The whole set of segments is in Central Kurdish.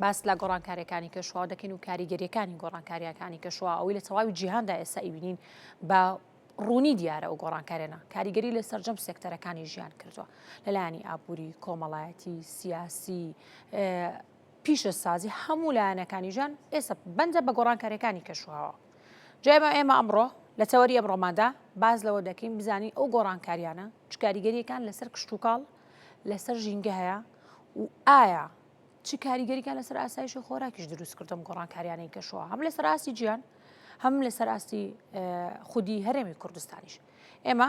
باس لە گۆڕانکاریەکانی کەشوهەوا دەکەین و کاریگەریەکانی گۆڕانکاریەکانی کەشوهەوا ئەوەی لە تەواوی جیهاندا ئێستا ئەیبینین بە ڕوونی دیارە ئەو گۆڕانکاریانە کاریگەری لە سەرجەم سێکتەرەکانی ژیان کردووە لەلایەنی ئابووری کۆمەڵایەتی سیاسی پیشەسازی هەموو لایەنەکانی ژیان ئێستا بەندە بە گۆڕانکاریەکانی کەشوهەوا جا ئێمە ئەمڕۆ لە تەوەری ئەمڕۆماندا باس لەوە دەکەین بزانین ئەو گۆڕانکاریانە چ کاریگەریەکان لەسەر کشتوکاڵ لەسەر ژینگە هەیە و ئایا چ کاریگەریکان لەسەر ئاسایشی خۆراکیش دروست کردم گۆڕانکاریانەی کەشوە هەم لەسەر ئاستی جیان هەم لەسەر ئاستی خودی هەرێمی کوردستانیش ئێمە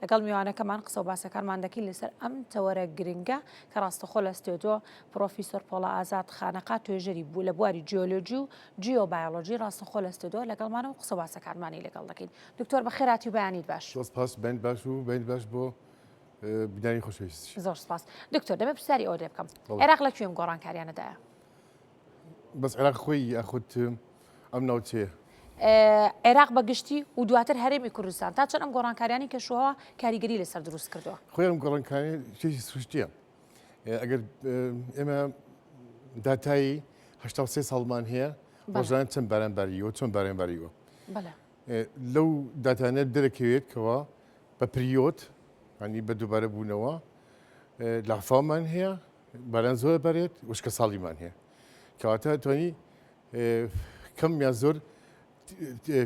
لەگەڵ میوانەکەمان قسە و باسەکانمان دەکەین لەسەر ئەم تەوەرە گرنگە کە ڕاستەخۆ لە ستۆدیۆ پرۆفیسۆر پۆڵا ئازاد خانەقا توێژەری بوو لە بواری جیۆلۆجی و جیۆبایۆلۆجی ڕاستەخۆ لە ستۆدیۆ لەگەڵمانە و قسە باسەکانمانی لەگەڵ دەکەین دکتۆر بەخێراتی و بەیانیت باش. زۆر سپاس بەینت باش و بەینت باش بۆ بینەرانی خۆشەویستیش. زۆر سپاس دکتۆر دەمێ پرسیاری ئەوە لێ بکەم عێراق لە کوێم گۆڕانکاریانەدایە؟ بەس عێراق خۆی یاخود ئەم ناوچەیە؟ عێراق بە گشتی و دواتر هەرێمی کوردستان تا چەند ئەم گۆڕانکاریانی کەشوهەوا کاریگەری لەسەر دروست کردووە؟ خۆی ئەم گۆڕانکاری شتێکی سروشتیە ئەگەر ئێمە داتایی 83 ساڵمان هەیە ڕۆژانە چەند باران باریوە چۆن باران باریوە لەو داتانە دەرەکەوێت کەەوە بە period ینی بە دووبارە بوونەوە لافاومان هەیە باران زۆر بەرێت وشکە ساڵیمان هەیە کەواتە توانی کەم یا زۆر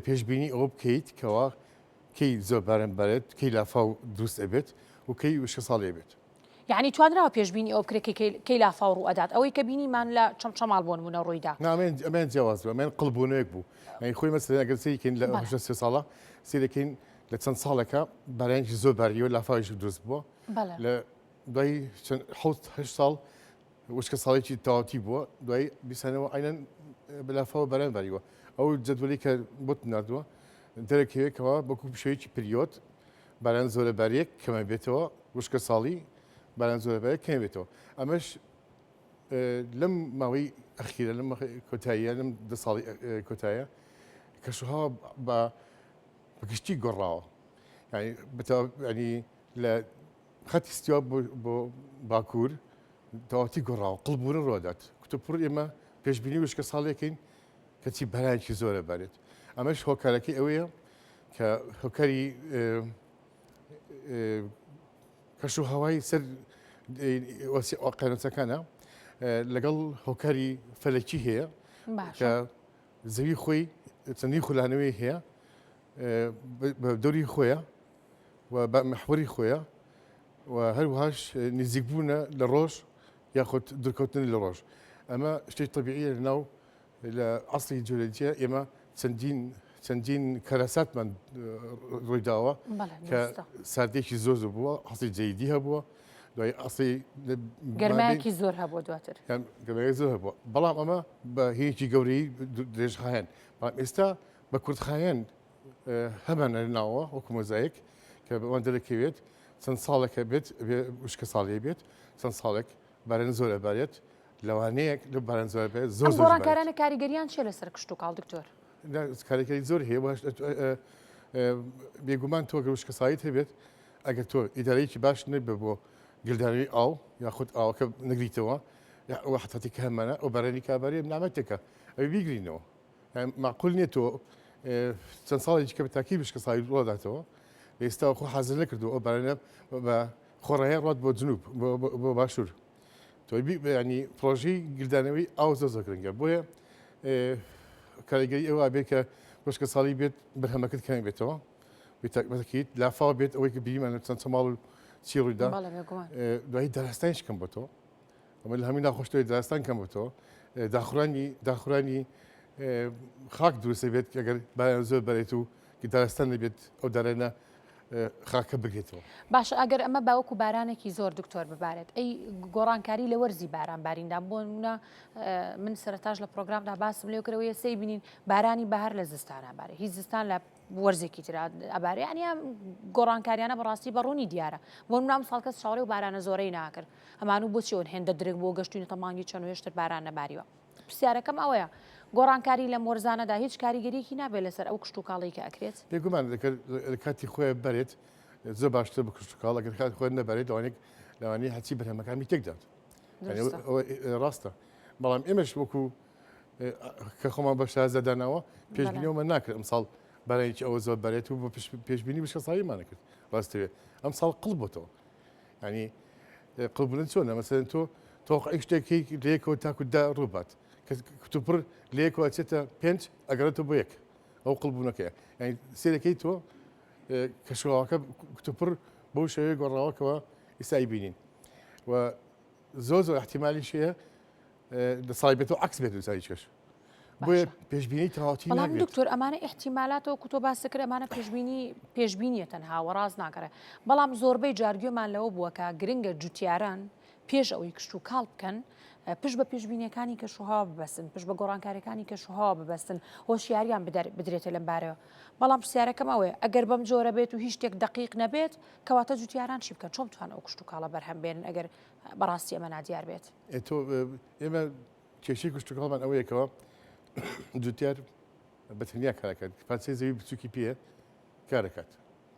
پێشبینی ئەوە بکەیت کەوا کەی زۆر باران بارێت کەی لافاو دروست ئەبێت و کەی وشکە ساڵی بێت. یعنی توانراوە پێشبینی ئەو بکرێت کەی لافاو ڕوو ئەدات ئەوەی کە بینیمان لە چەمچەماڵ بۆ نمونە ڕوویدا. ئەمەیان جیاواز بوو ئەمەیان قڵبوونەوەیەک بوو یعنی خۆی مەسەلەن ئەگەر سەیرکەین لە 83 ساڵە سەیرەکەین لە چەند ساڵێکە بارانێکی زۆر باریوە لافاویش دروست بووە لە دوای چەند حوت هەشت ساڵ وشکە ساڵێکی تەواوەتی بووە دوای دیسانەوە عینەن بەلافاوە باران باریوە ئەو جەدوەلی کە بۆت ناردووە دەرەکەوێت کەوا وەکو شێوەیەکی period باران زۆرە باریەک کەمە بێتەوە وشکە ساڵی باران زۆرە باریەک کەمە بێتەوە ئەمەش لەم ماوەی ئەخیرە لەم کۆتاییە لەم دە ساڵی کۆتایە کەشوهەوا بە بەگشتی گۆڕاوە یعنی ینی لە خەتی استوا بۆ باکوور تەواوەتی گۆڕاوە، قڵبوونە ڕوودات، کتوپڕ ئێمە پێشبینی وشکە ساڵێکین کەچی بەرایەکی زۆرە بارێت، ئەمەش هۆکارەکەی ئەوەیە کە هۆکاری کەش و هەوای سەر ئۆقیانوسەکانە لەگەڵ هۆکاری فەلەکی هەیە کە زەوی خۆی چەندین خولانەوەی هەیە بە دەوری خۆیە و بە محوەری خۆیە و هەروەهاش نزیکبوونە لە ڕۆژ یاخود دوورکەوتن لە ڕۆژ ئەمە شتێک تەبیعیە لە ناو لە عەسری جیۆلۆجیە ئێمە چەندین چەندین کەرەساتمان ڕوویداوە کە ساردێکی زۆر زۆر بووە عەسری جەلیدی هەبووە دوای عەسری گەرمایەکی زۆر هەبووە دواتر گەرمایەکی زۆر هەبووە بەڵام ئەمە بە هەیەکی گەورەی درێژخایەن بەڵام ئێستا بە کورتخایەن هەمانە ناوە وەکو مۆزایک کە بەوان دەرەکەوێت چەند ساڵێکە بێت وشکە ساڵی بێت چەند ساڵێک باران زۆر ئەبارێت لەوانەیە لە باران زۆر بێت زۆر زۆر گۆڕانکارانە کاریگەریان چیە لەسەر کشتوکاڵ دکتۆر؟ کاریگەری زۆر هەیە بێگومان تۆ گەر وشکە ساڵیت هەبێت ئەگەر تۆ ئیدارەیەکی باش نەبێ بۆ گلدانەوەی ئاو یاخود ئاوەکە نەگریتەوە وەحتاتی کە هەمانە ئەو بارانی کابارێ نامەتێکە ئەوی بیگرینەوە مەعقول نییە تۆ چەند ساڵێکی کە بە تاکی وشکە ساڵی ڕۆداتەوە ئێستا خۆ حازر نەکردو ئەو بارانە بە خۆڕایە ڕات بۆ جنوب بۆ باشوور تۆی ینی پرۆژەی گلدانەوەی ئاو زۆر زۆر گرنگە بۆیە کاریگەری ئەوە بێت کە وشکە ساڵی بێت بەرهەمەکەت کەمی بێتەوە بێتەکیت لافاو بێت ئەوەی کە بیریمان چەند چەماڵ و چی ڕوویدا دوایی دارستانیش کەم بۆتەوە ئەمە لە هەمووی ناخۆشترە دارستان کەم بۆتەوە داخورانی داخورانی خاک دروستە بێت ئەگەر بایان زۆر بەرێت و دارستان نەبێت ئەو دارانە خاکە بگرێتەوە. باشە ئەگەر ئەمە باوەکو بارانێکی زۆر دکتۆر ببارێت ئەی گۆڕانکاری لە وەرزی باران باریندا بۆ نمونە من سەرتاش لە پرۆگرامدا باسم لێ کرەوەیە سەی بینین بارانی بەهار لە زستانە بارێ هیچ زستان لە وەرزێکی ترا ئەبارێ یانی ئەم گۆڕانکاریانە بەڕاستی بە ڕوونی دیارە بۆ نمونە ئەم ساڵ کەس چاوەڕێ و بارانە زۆرەی ناکرد ئەمان و بۆچی ئەون هێندە درنگ بۆ گەشتوینەتە مانگی چەند و هێشتر باران نەباریوە پرسیارەکەم ئەوەیە گۆڕانکاری لەم وەرزانەدا هیچ کاریگەریەکی نابێت لەسەر ئەو کشتوکاڵی کە ئەکرێت؟ بێگومان ئەگەر لە کاتی خۆی بەرێت زۆر باشتر بە کشتوکاڵ ئەگەر کاتی خۆی نەبەرێت لەوانەیە لەوانەیە هەرچی بەرهەمەکانی تێکدات ڕاستە. بەڵام ئێمەش وەکو کە خۆمان بە شارەزا داناوە پێشبینیەوەمان ناکرد ئەمساڵ بارانێکی ئەوە زۆر بەرێت و بە پێشبینی وشکەساڵیمان نەکرد ڕاستەوێ ئەمساڵ قڵ بۆتەوە ینی قڵبوون چۆنە مەسەن تۆ تۆقعی شتێکی لەیەکەوە تاکو دا ڕووبات کتوپڕ لەیەکەوە چێتە پێنج ئەگەڕێتەوە بۆ یەک ئەو قڵبوونەکەیە یعنی سێرەکەی تۆ کەشوهەواکە کتوپڕ بەو شێوەیە گۆڕاوەکەوە ئیسای بینین و زۆر زۆر احتیمالیش هەیە لە ساڵی بێتەوە عکس بێت ساڵی کەش بۆیە پێشبینی تەواوەتی بەڵام دکتۆر ئەمانە احتیمالاتەوە کوتۆ باس کرد ئەمانە پێشبینی پێشبینیە تەنها وە ڕاست ناگەڕێ بەڵام زۆربەی جارگوێمان لەوە بووە کە گرنگە جوتیاران پێش ئەوەی کشت و کاڵ بکەن پشت بە پێشبینیەکانی کەشوهەوا ببەستن پشت بە گۆڕانکاریەکانی کەشوهەوا ببەستن هۆشیاریان بدرێتە لەم بارەوە بەڵام پرسیارەکەم ئەوەیە ئەگەر بەم جۆرە بێت و هیچ شتێک دەقیق نەبێت کەواتە جوتیاران چی بکەن چۆن بتوان ئەو کشت و کاڵە بەرهەم بێنن ئەگەر بەڕاستی ئەمە نادیار بێت؟ تۆ ئێمە کێشەی کشتوکاڵمان ئەوەیەکەوە جوتیار بە تەنیا کارەکات پارچەی زەوی بچووکی پێ کارەکات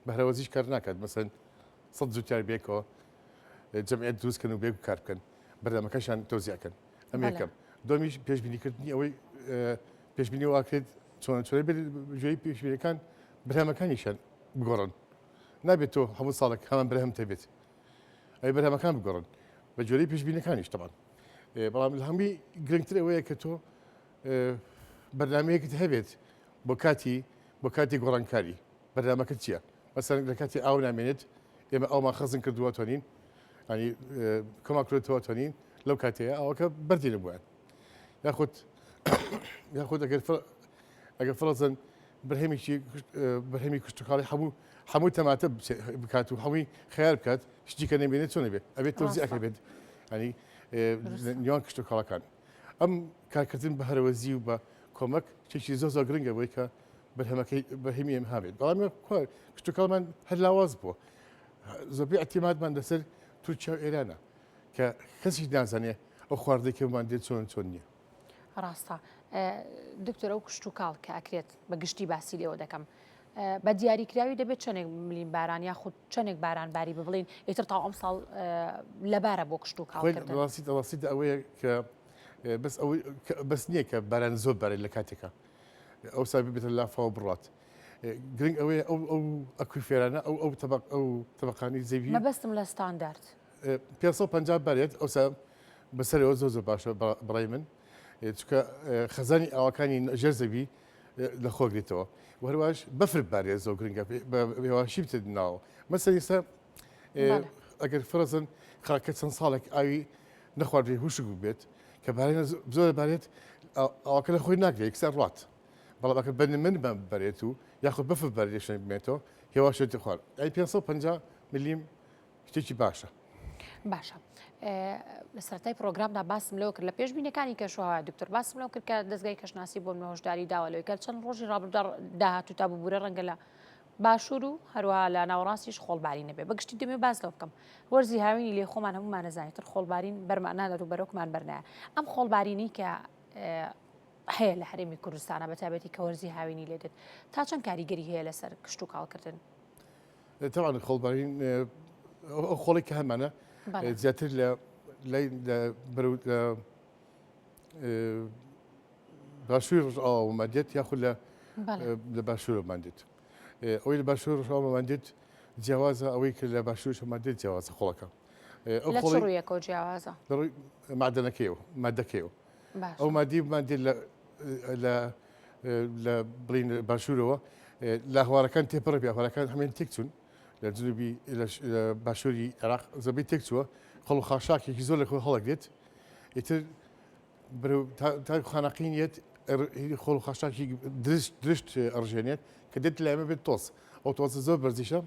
بەهرەوەزیش کار ناکات مەسەن سەد جوتیار بێکەوە جەمعیەت دروست کەن و بێک کار بکەن بەرنامەکەشان تەوزیع کەن ئەم یەکەم دومیش پێشبینیکردنی ئەوەی پێشبینی واکرێت چۆن چۆن بێت گوێی پێشبینەکان بەرهەمەکانیشان بگۆڕن نابێت تۆ هەموو ساڵێک هەمان بەرهەم تەبێت ئەی بەرهەمەکان بگۆڕن بە جۆرەی پێشبینەکانیش تەبان بەڵام لە هەمووی گرنگتر ئەوەیە کە تۆ بەرنمەیەکت هەبێت بۆ کاتی بۆ کاتی گۆڕانکاری بەرنامەکە چییە مەسەن لە کاتی ئاو نامێنێت ئێمە ئەومان خەزن کردووە توانین ینی کۆما کرێتەوە توانین لەو کاتەیە ئەوەکە بەردی نەبووە یاخود یاخود ئەگەر ئەگەر فڕزن بەرهەمێکی بەرهەمی کشتتوکاڵی هەموو هەموو تەماتە بکات و هەمووی خیار بکات شتی کە نەبێنێت چۆن بێت ئەبێت تۆزیەکە بێت ینی نێوان کشتتوکاڵەکان ئەم کارکردن بە هەرەوەزی و بە کۆمەک شتێکی زۆر زۆر گرنگە بۆی کە بەرهەمەکەی بەرهەمی ئێمە هەبێت بەڵام کشتوکاڵمان هەر لاواز بووە زۆربەی اعتیمادمان لەسەر تورکیا و ئێرانە کە کەسیش نازانێ ئەو خواردەی کە بمان دێت چۆن چۆن نییە. ڕاستە دکتۆر ئەو کشتوکاڵ کە ئەکرێت بە گشتی باسی لێوە دەکەم بە دیاریکراوی دەبێت چەندێک ملیم باران یاخود چەندێک باران باری ببڵین ئیتر تا ئەم ساڵ لەبارە بۆ کشت و کاڵ ڕاستی ڕاستی ئەوەیە کە بەس ئەو بەس نییە کە باران زۆر بارێت لە کاتێکە ئەوسا ببێتە لافاو بڕات. گرنگ ئەوەیە ئەو ئەو aquifer انە ئەو ئەو تەبق ئەو تەبقانی زەوی مەبەستم لە ستاندارد 550 بارێت ئەوسا بەسەرەوە زۆر زۆر باشە بەڕای من چونکە خەزانی ئاوەکانی ژێر زەوی لە خۆگرێتەوە و هەرواش بەفر بارێت زۆر گرنگە بەهێواشی بچێت ناوە مەسەر ئێستا ئەگەر فرەزن خاکە چەند ساڵێک ئاوی نەخواردێ هوشک بێت کە بارێنە زۆر بارێت ئاوەکە لە خۆی ناگرێت یەکسەر ڕات بەڵام ئەگەر بە من بەرێت و یاخود بەفر بەرێت شوێن بمێتەوە هێواش شێتی خوارد ئەی 550 ملیم شتێکی باشە. باشە لە سەرەتای پرۆگرامدا باسم لەوە کرد لە پێشبینەکانی کەشوهەوا دکتۆر باسم لەوە کرد کە دەزگای کەشناسی بۆ منە هۆشداری داوە لەوەی کە چەند ڕۆژی ڕابردوودا داهاتوو تا ببوورە ڕەنگە لە باشوور و هەروەها لە ناوەڕاستیش خۆڵبارین نەبێ بەگشتی دەمێ باس لەوە بکەم وەرزی هاوینی لێ خۆمان هەمومان نەزانێت تر خۆڵبارین بەرمان نادات و بەرۆکمان بەرنایە ئەم خۆڵبارینی کە هەیە لە هەرێمی کوردستانە بە تایبەتی کە وەرزی هاوینی لێ دێت تا چەند کاریگەری هەیە لەسەر کشت و کاڵکردن؟ تەوان خۆڵبارین ئەو خۆڵی کە هەمانە زیاتر لە لای بەرەو باشووری ڕۆژئاوامان دێت یاخود لە لە باشوورەمان دێت ئەوەی لە باشوور ڕۆژئاوامان دێت جیاوازە ئەوەی کە لە باشوورشمان دێت جیاوازە خۆڵەکە ئەو خۆڵی ڕوویەکەوە جیاوازە لە ڕووی مادەنەکەیەوە مادەکەیەوە ئەو مادی مادی لە لە لە بڵین باشوورەوە لە هەوارەکان تێپەڕ بێ هەوارەکان هەمێن تێک چوون لە جنوبی لە باشووری عێراق زەبی تێک چووە خەڵ و خاشاکێکی زۆر لە خۆی هەڵەگرێت ئیتر تا خانەقین یەت خۆڵ و خاشاکی درشت درشت ئەڕژێنێت کە دێت لایمە بێت تۆز ئەو تۆزە زۆر بەرزیشە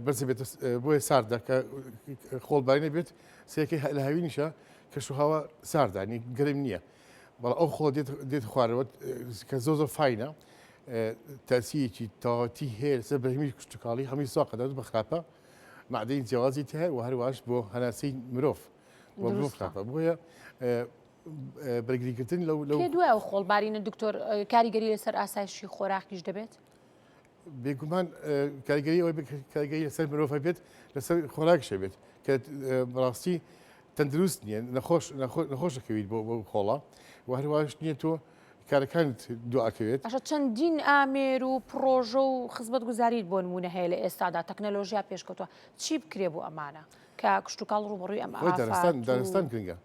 بەرزی بێت بۆیە ساردە کە خۆڵبارینە بێت سێکەی لە هاوینیشە کەشوهەوا ساردە نی گەرم نییە بەڵام ئەو خۆڵ دێت دێت خوارەوە کە زۆر زۆر fine ە تاسیەکی تەواوەتی هەیە لەسەر بەرهەمی کشتوکاڵی هەمووی ساقەدات بە خراپە معدەی جیاوازی تیایە و هەرواش بۆ هەناسەی مرۆڤ بۆ مرۆڤ خراپە بۆیە بەرگریکردن لەو لەو پێ دوای ئەو خۆڵبارینە دکتۆر کاریگەری لەسەر ئاسایشی خۆراکیش دەبێت؟ بێگومان کاریگەری ئەوەی کاریگەری لەسەر مرۆڤ هەبێت لەسەر خۆراکیش هەبێت کە بەڕاستی تەندروست نییە نەخۆش نەخۆشەکەویت بۆ بۆ خۆڵە و هەرواش نییە تۆ کارەکانت دواکەوێت. باشە چەندین ئامێر و پڕۆژە و خزمەتگوزاریت بۆ نموونە هەیە لە ئێستادا تەکنەلۆژیا پێشکەوتووە چی بکرێ بۆ ئەمانە کە کشتوکاڵ ڕووبەڕووی ئەم خۆی دارستان ئافات و دارستان گرنگە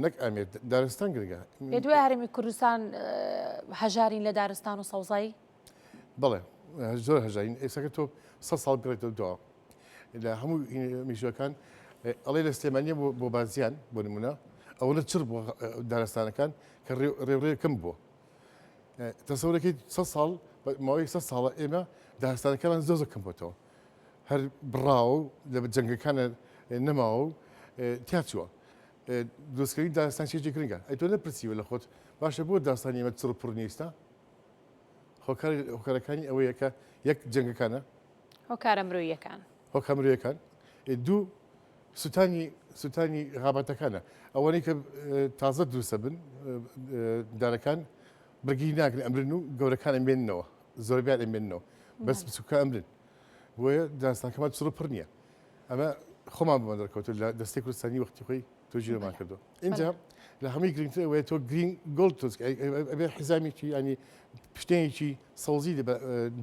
نەک ئامێر دارستان گرنگە. پێت وایە هەرێمی کوردستان هەژارین لە دارستان و سەوزایی؟ بەڵێ زۆر هەژارین ئێستاکە تۆ سە ساڵ بگەڕێتەوە دواوە لە هەموو میژوەکان ئەڵێ لە سلێمانیە بۆ بازیان بۆ نمونە ئەوەنە چڕ بووە دارستانەکان کە ڕێوڕێ کەم بووە تەسەورەکەی سە ساڵ ماوەی سە ساڵە ئێمە دارستانەکەمان زۆر زۆر کەم بۆتەوە هەر بڕاوە و لە جەنگەکانە نەماوە و تیا چووە دروستکردنی دارستان شتێکی گرنگە ئەی تۆ نەپرسیوە لە خۆت باشە بۆ داستانی ئێمە چڕ پڕ نیستە هۆکارەکانی ئەوەیە کە یەک جەنگەکانە هۆکارە مرۆییەکان. هۆکارە مرۆیەکان دوو سوتانی سوتانی غاباتەکانە ئەوانەی کە تازە دروستە بن دارەکان بەرگری ناکرن ئەمرن و گەورەکان ئەمێننەوە زۆربیان ئەمێننەوە بەس بچووکە ئەمرن بۆیە دارستانەکەمان چڕ پڕ نییە ئەمە خۆمان بۆمان دەرکەوتو لە دەستەی کوردستانی وەختی خۆی تۆژینەوەمان کردو اینجا لە هەمووی گرنگتر ئەوەیە تۆ green gold دروست ئەبێ حیزامێکی ینی پشتێنێکی سەوزی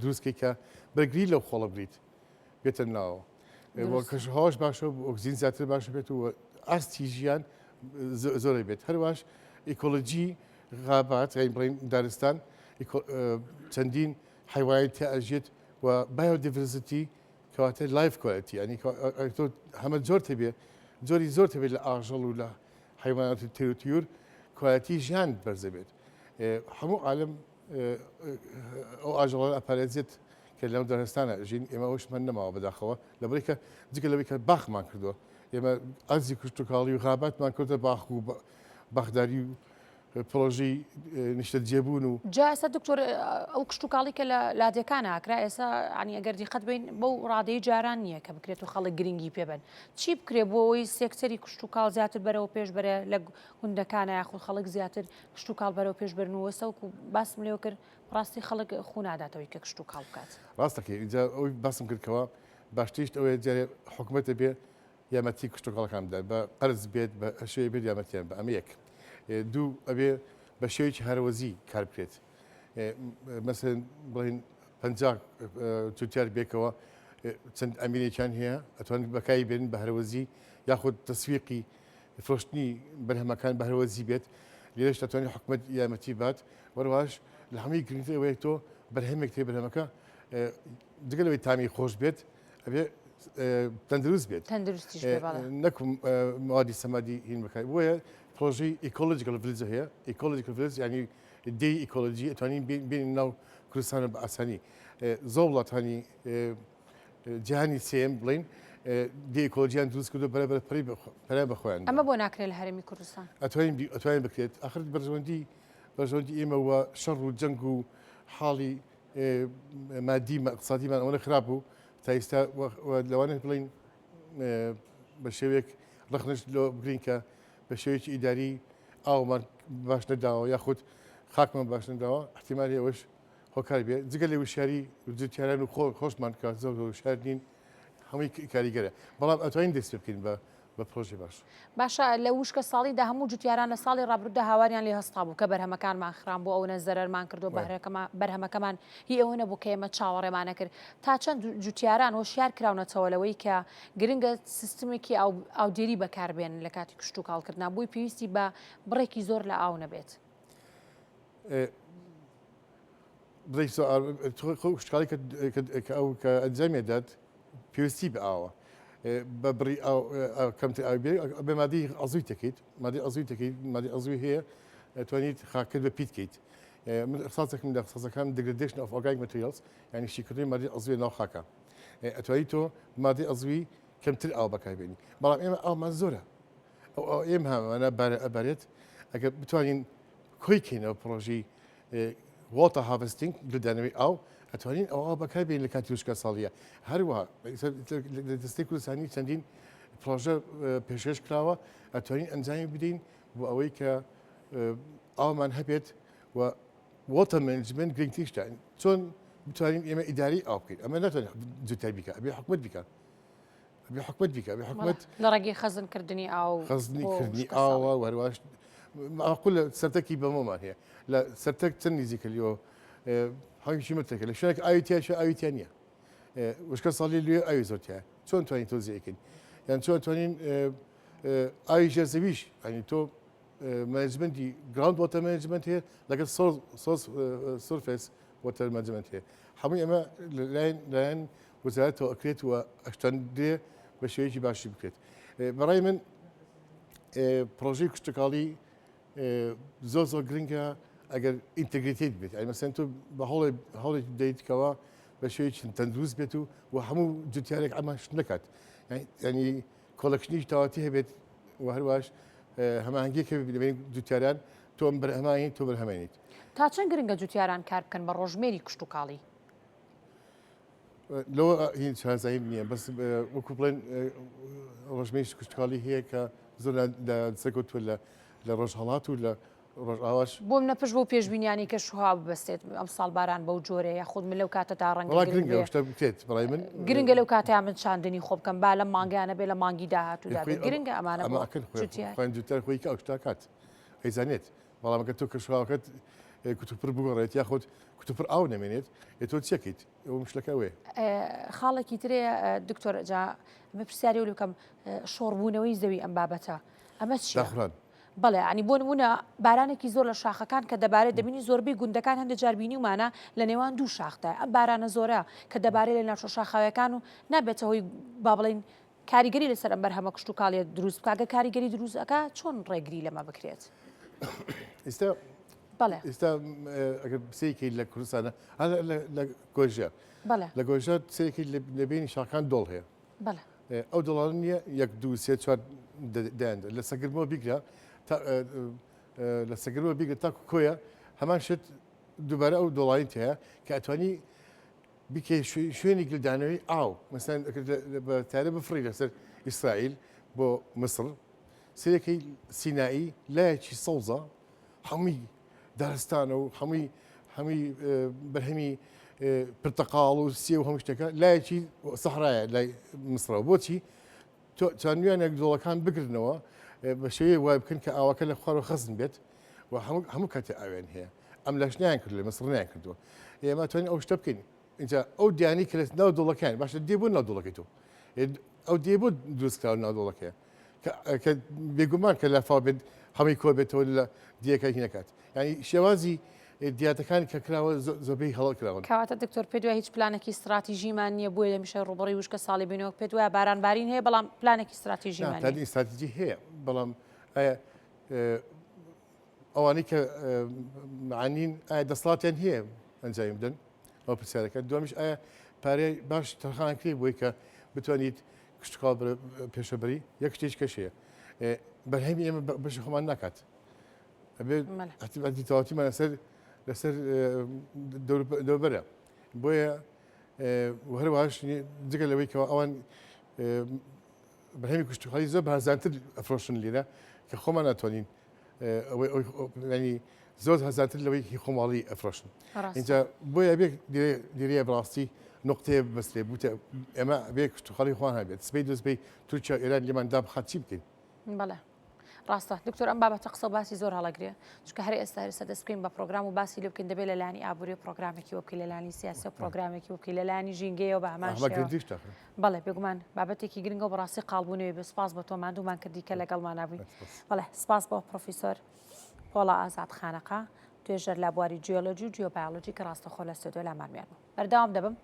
دروستکەی کە بەرگری لەو خۆڵە بگریت بێتە ناوە کەش هەواش باشە و ئۆکسجین زیاتر باشە بێت و ئاستی ژیان زۆرە بێت هەرواش ئیکۆلۆژی غابات یان بڵێین دارستان چەندین حیوانی تیا ئەژێت و biodiversity کەواتە life quality ینی تۆ هەمە جۆر تەبێ جۆری زۆر تەبێت لە ئاژەڵ و لە حیوانات و تیر و تیور quality ژیان بەرزە بێت هەموو عالم ئەو ئاژەڵە ئەپارێزێت کە لەو دارستانە ژین ئێمە ئەوشمان نەماوە بەداخەوە لەبەری کە جگە لەوەی کە باخمان کردووە ئێمە ئەرزی کشتتوکاڵی و غاباتمان کردە باخ و باخداری و پرۆژەی نیشتەجێبوون و. جا ئێستا دکتۆر ئەو کشتوکاڵی کە لە لادێکانا ئەکرا ئێستا یانی ئەگەر دیقەت بەین بەو ڕادەی جاران نییە کە بکرێت و خەڵک گرنگی پێ بەن چی بکرێ بۆ ئەوەی سێکتەری کشتوکاڵ زیاتر بەرەوە پێش بەرێ لە گوندەکانە یاخود خەڵک زیاتر کشتوکاڵ بەرەو پێش بەرن و ئێستا وەکو باسم لێوە کرد ڕاستی خەڵک خوو ناداتەوەی کە کشتوکاڵ بکات. ڕاستەکەی ئینجا ئەوەی باسم کرد کەوا باشتریشت ئەوەیە جارێ حکومەت ئەبێ یارمەتی کشتوکاڵەکان بدات بە قەرز بێت بە شێوەیەک بێت یارمەتیان بە ئەمە یەک دوو ئەبێ بە شێوەیەکی هەرەوەزی کار بکرێت مەسەن بڵین 50 جوتیار بێکەوە چەند ئەمیرێکیان هەیە ئەتوان بەکاری بێن بە هەرەوەزی یاخود تەسویقی فرۆشتنی بەرهەمەکان بە هەرەوەزی بێت لێرەش دەتوانێت حکومەت یارمەتی بات وەرواش لە هەمووی گرنگتر ئەوەیە تۆ بەرهەمێک تێ بەرهەمەکە جگە لەوەی تامی خۆش بێت ئەبێ تەندروست بێت تەندروستیش بێ بەڵێ نەک موادی سەمادی هین بکات بۆیە پرۆژەی ecological village هەیە ecological village ینی دێی ئیکۆلۆژی ئەتوانین بێنین ناو کوردستانە بە ئاسانی زۆر وڵاتانی جیهانی سێم بڵین دێ ئیکۆلۆژیان دروست کردو بەرە بەرە پەری پەریان بە خۆیان ئەمە بۆ ناکرێت لە هەرێمی کوردستان ئەتوانین ئەتوانین بکرێت ئاخر بەرژەوەندی بەرژەوەندی ئێمە و شەڕ و جەنگ و حاڵی مادی اقتصادیمان ئەوەنە خراپ بوو تا ئیستا لەوانەیە بڵین بە شێوەیەک ڕەخنەش لۆ بگرین کە بە شێوەیەکی ئیداری ئاومان باش نەداوە یاخود خاکمان باش نەداوە احتیمالی ئەوەش هۆکار بێ جگە لە وشیاری جوتیاران و خۆ خۆشمان کە زۆر زۆر وشیار نین هەمووی کاریگەرە بەڵام ئەتوانین دەست پێ بکەین بە بە پرۆژەی باش. باشە لە وشکە ساڵیدا هەموو جوتیاران لە ساڵی ڕابردوودا هاواریان لێ هەستابوو کە بەرهەمەکانمان خران بۆ ئەونە زەرەرمان کردو بەرهەمەکەمان هی ئەوە نەبوو کە ئێمە چاوەڕێمان نەکرد تا چەند جوتیاران هۆشیار کراونەتەوە لەوەی کە گرنگە سیستمێکی ئاودێری بەکاربێنن لە کاتی کشتوکاڵکردنا بۆی پێویستی بە بڕێکی زۆر لە ئاو نەبێت. کشتوکاڵی کە ئەو کە ئەنجامی دەدات پێویستی بە ئاوە بە بڕی ئاو کەمتر ئاوی بێ بە مادەی عەزوی تەکەیت مادەی عەزوی تەکەیت مادەی عەزوی هەیە توانیت خاکت بە پیت کەیت من اختصاصێکم لە اختصاصەکان degradation of organic materials یعنی شیکردنی مادەی عەزوی ناو خاکە ئەتوانی تۆ مادەی عەزوی کەمتر ئاو بەکاربێنی بەڵام ئێمە ئاومان زۆرە ئەو ئەو ئێمە هەمانە بارە ئەبارێت ئەگەر بتوانین کۆی کەینەوە پرۆژەی water harvesting، گلدانەوەی ئاو، ئەتوانین ئەو ئاوە بەکار بێنین لە کاتی وشکەساڵییە. هەروەها لە دەستەی کوردستانی چەندین پرۆژە پێشکەش کراوە ئەتوانین ئەنجامی بدەین بۆ ئەوەی کە ئاومان هەبێت و water management گرنگترین شتە چۆن بتوانین ئێمە ئیداری ئاو بکەین ئەمە ناتوانین جوتیار بیکە ئەبێ حکومەت بیکات. ئەبێ حکومەت بیکە ئەبێ حکومەت لە ڕێگەی خەزنکردنی ئاو خەزنی کردنی ئاوە و هەرواش معقول لە سەرتەکی بەمۆمان هەیە لە سەرتەک چەند نزیکە لیۆ هەمیشی مترێکە لە شوێنێک ئاوی تیاشە ئاوی تیا نییە وشکە ساڵی لێ ئاوی زۆر تیایە چۆن توانین تۆزیەکەین یان چۆن توانین ئاوی ژێر زەویش ینی تۆ management ی ground water management هەیە لەگەڵ surface water management هەیە هەمووی ئەمە لەلایەن لایەن وەزارەتەوە ئەکرێت و ئەشتەندرێ بە شێوەیەکی باشی بکرێت بەڕای من پرۆژەی کشتتوکاڵی زۆر زۆر گرنگە ئەگەر integrated بێت ئەی مەسەن تۆ بە هەوڵێ هەوڵێک دەیتکەوە بە شێوەیەکی تەندروست بێت و و هەموو جوتیارێک ئەمەش نەکات ینی collection ی تەواتی هەبێت و هەرواش هەماهەنگیەک هەبێت لەبەین جوتیاران تۆ ئەم بەرهەمانی تۆ بەرهەمێنیت. تا چەند گرنگە جوتیاران کار بکەن بە ڕۆژمێری کشتوکاڵی؟ لەوە هیچ شارەزاییم نییە بەس وەکو بڵێن ڕۆژمێری کشتوکاڵی هەیە کە زۆر لە سەرکەوتووە لە لە ڕۆژهەڵات و لە ڕۆژئاواش. بۆ منە پشت بەو پێشبینیانەی کەشوهەوا ببەستێت ئەمساڵ باران بەو جۆرەیە یاخود من لەو کاتەدا ڕەنگە وەڵا گرنگ گرنگە بێ ئەو شتە بکرێت بەڕای من گرنگە لەو کاتەیا من چاندنی خۆ بکەم با لەم مانگەیا نەبێ لە مانگی داهاتوودا خۆی بێت گرنگە ئەمانە ئەمە بۆ ئەکەن خۆی جوتیار. خۆیان جوتیار خۆی کە ئەو شتە ئەکات ئەیزانێت بەڵام ئەگەر تۆ کەشوهەواکەت کوتوپڕ بگۆڕێت یاخود کوتوپڕ ئاو نەمێنێت ئێ تۆ چیەکەیت ئەوە مشکلەکە ئەوەیە. خاڵێکی ترێ دکتۆر جا ئەمە پرسیاری لێ بکەم شۆڕبوونەوەی زەوی ئەم بابەتە ئەمە چییە؟ داخوران. بەڵێ ینی بۆ نمونە بارانێکی زۆر لە شاخەکان کە دەبارێت دەبینی زۆربەی گوندەکان هەندێک جار بینیومانە لە نێوان دوو شاخدا ئەم بارانە زۆرە کە دەبارێت لە ناوچە شاخاویەکان و نابێتە هۆی با بڵێین کاریگەری لەسەر ئەم بەرهەمە کشتوکاڵیە دروست بکا گەر کاریگەری دروست ئەکا چۆن ڕێگری لەمە بکرێت؟ ئێستا بەڵێ ئێستا ئەگەر سەیرکەیت لە کوردستانە لە گۆژە بەڵێ لە گۆژە سەیرکەیت لە بینی شاخان دۆڵ هەیە بەڵێ ئەو دۆڵانە نییە یەک دوو سێ چوار دەیان لە سەگرمەوە بیگرە تا لە سەگرمەوە بیگرە تاکو کۆیە هەمان شت دووبارە ئەو دۆڵانی تەیە کە ئەتوانی بیکەی شوێنی گلدانەوەی ئاو مەسەن بە تارە بفڕی لەسەر ئیسرائیل بۆ میسر سەیرەکەی سینایی لایەکی سەوزە هەمووی دارستانە و هەمووی هەمووی بەرهەمی پرتەقاڵ و سێ و هەموو شتەکە لایەکی سەحرایە لای میسرەوە بۆچی توانیانێک دۆڵەکان بگرنەوە بە شێوەیەک وای بکەن کە ئاوەکە لە خوارەوە خەزن بێت و هەموو کاتێ ئاویان هەیە ئەم لاش نیان کرد لە میسر نیان کردووە ئێمە توانین ئەو شتە بکەین اینجا ئەو دیانی کە لە ناو دۆڵەکان باشە دێ بۆ ناو دۆڵەکەی تۆ ئەو دێ بۆ دروستکراوە ناو دۆڵەکەیە کە بێگومان کە لافاو بێت هەمووی کۆ بێتەوە لە دیەکە هی نەکات یعنی شێوازی دیاتەکان کە کراوە زۆربەی هەڵە کراون. کەواتە دکتۆر پێت وایە هیچ پلانێکی ستراتیژیمان نییە بۆیە هەمیشە ڕووبەڕووی وشکە ساڵی بینەوە پێت وایە باران بارین هەیە بەڵام پلانێکی ستراتیژیمان نییە؟ پلانی ستراتیژی هەیە بەڵام ئایا ئەوانەی کە معنین ئایا دەسەڵاتیان هەیە ئەنجامی بدەن ئەو پرسیارەکە دومیش ئایا پارەی باش تەرخان کرێ بۆی کە بتوانیت کشتتوکاڵ پێشەبەری یەک شتێک کەش هەیە بەرهەمی ئێمە بەشی خۆمان ناکات ئەبێت تەواوەتیمان لەسەر لەسەر دەوربەرە بۆیە هەروەهاش جگە لەوەی کەەوە ئەوان بەرهەمی کشتتوکاڵی زۆر بەهەرزانتر ئەفرۆشن لێرە کە خۆمان ناتوانین ئەوەی زۆر هەزانتر لەوەی هی خۆماڵی ئەفرۆشن اینجا بۆیە بێ لێرەیە بەڕاستی نقطەیە بەستێ بوتە ئێمە بێ کشتتوکاڵی خۆیان هەبێت سبەی دەست بێ تورکیا ئێران لێمان دابخات چی بکەین بەڵێ ڕاستە دکتۆر ئەم بابەتە قسە و باسی زۆر هەڵەگرێ چونکە هەر ئێستا هەرسە دەست بکەین بە پرۆگرام و باسی لێ بکەین دەبێت لە لانی ئابووری و پرۆگرامێکی بۆ بکەین لە لانی سیاسی و پرۆگرامێکی بۆ بکەین لە لانی ژینگەیەوە بە هەمان ئەمە شێوە گرنگتریشتە. بەڵێ بێگومان بابەتێکی گرنگە و بەڕاستی قاڵبوونەوەی بێ سپاس بۆ تۆ ماندوومان کردی کە لەگەڵمانا بووی بەڵێ سپاس بۆ پرۆفیسۆر پۆڵا ئازاد خانەقا توێژەر لە بواری جیۆلۆجی و جیۆبایۆلۆجی کە ڕاستەخۆ لە ستۆدیۆ لامان میان بوو بەردەوام دەبم.